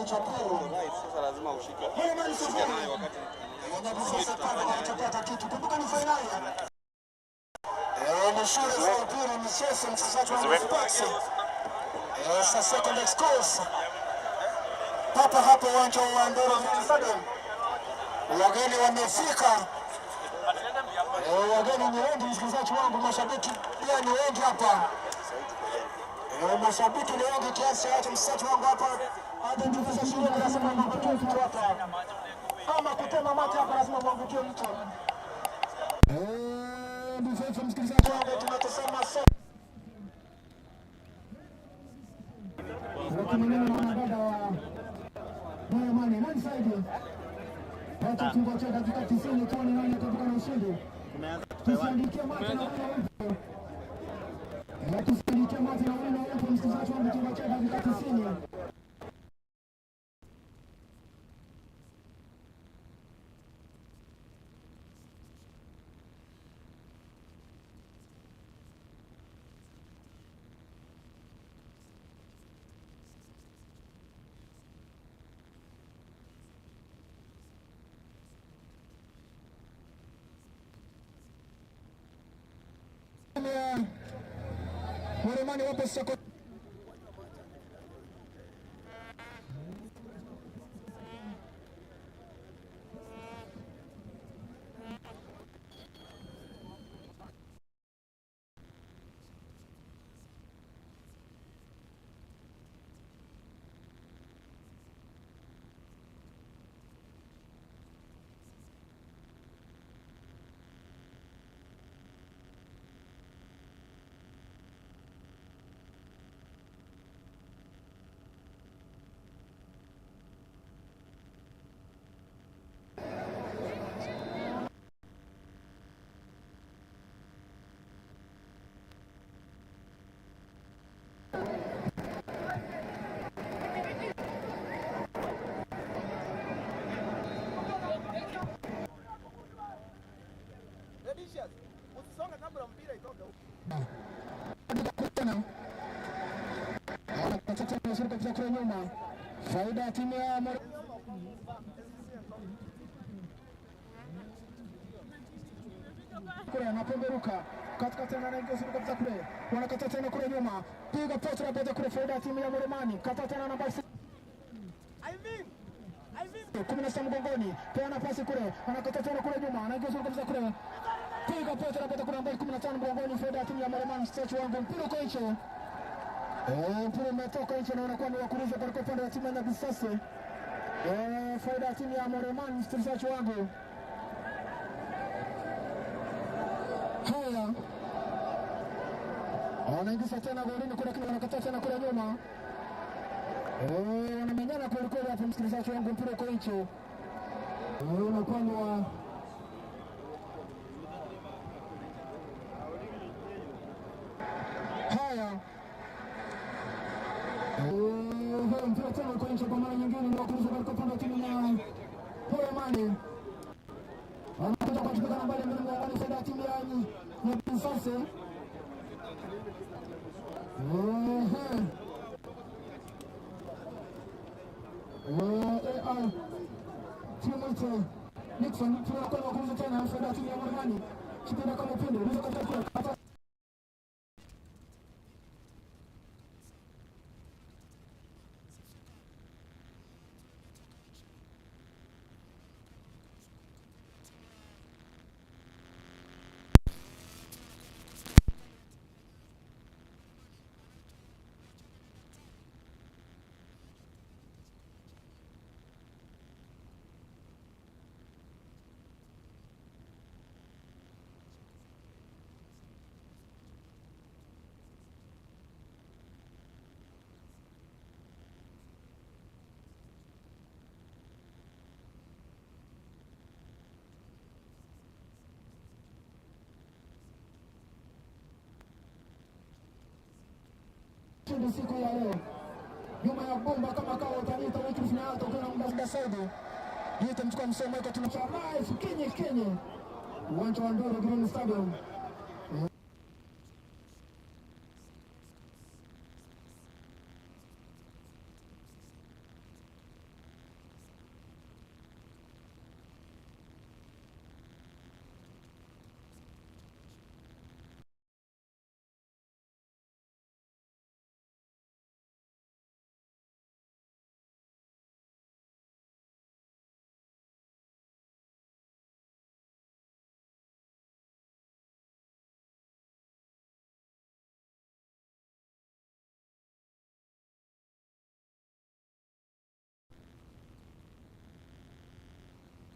Kipindi cha pili Sasa lazima ushike Herman ushike sifuri. nayo wakati Nyabisasa pale hawajapata kitu. Kumbuka ni fainali. Ni shule za upili michezo, mchezaji wa Sports. Sa secondary schools. Papa hapo uwanja wa Ndoro Stadium. Wageni wamefika. Wageni ni wengi, msikilizaji wangu, mashabiki pia ni wengi hapa. Mashabiki ni wengi kiasi cha watu, msikilizaji wangu hapa. Hadi ndivyo shule lazima mwangukie mtu hapa. Kama kutema mate hapa lazima mwangukie mtu. Ndivyo hivyo msikilizaji wangu, tunatazama soka. Lakini mimi naona dada wa Mane nani saidi? Wacha tungoje dakika 90 tuone nani atatoka na ushindi. Tusiandikie mate na wino upo. Tusiandikie mate na wino upo, msikilizaji wangu, tungoje dakika 90. Mweremani wapo soko. Usisonge kabla mpira itoke huko. Kule nyuma, faida ya timu ya kule anapemberuka katikati, anaingia zuri kabisa kule, wanakata tena kule nyuma, piga pote na pote kule, faida ya timu ya Mlimani, kata tena namba 16 mgongoni, peana pasi kule, anakata tena kule nyuma, anaingia zuri kabisa kule, piga pote na pote kule, namba 15 mgongoni, faida ya timu ya Mlimani. Mchezaji wangu, mpira uko nje. Mpira umetoka nje na unakuwa ni wa kurusha katika upande wa timu ya Nyabisase. Faida ya timu ya Mlimani, msikilizaji wangu. Haya, wanaingiza tena golini kule, lakini wanakataa tena kule nyuma. Wanamenyana kweli kweli hapo, msikilizaji wangu, mpira uko nje. Unakuwa ni wa haya. Mpira tena uko nje kwa mara nyingine, ni wa kurusha katika upande wa timu ya Mlimani. Wanakuja kwa kupiga nambari mbili mgongoni, faida ya timu ya Nyabisase. Timu Nixon tunakwenda kuruza tena, faida ya timu ya Mlimani. Kipenda kama upendo, unaweza katika kule hata ushindi siku ya leo nyuma ya bomba kama kawa utaniita wiki finali ukiwa na muda Saidi niite mchukua msomo wako tunacha live kinye kinye uwanja wa Ndoro Green Stadium.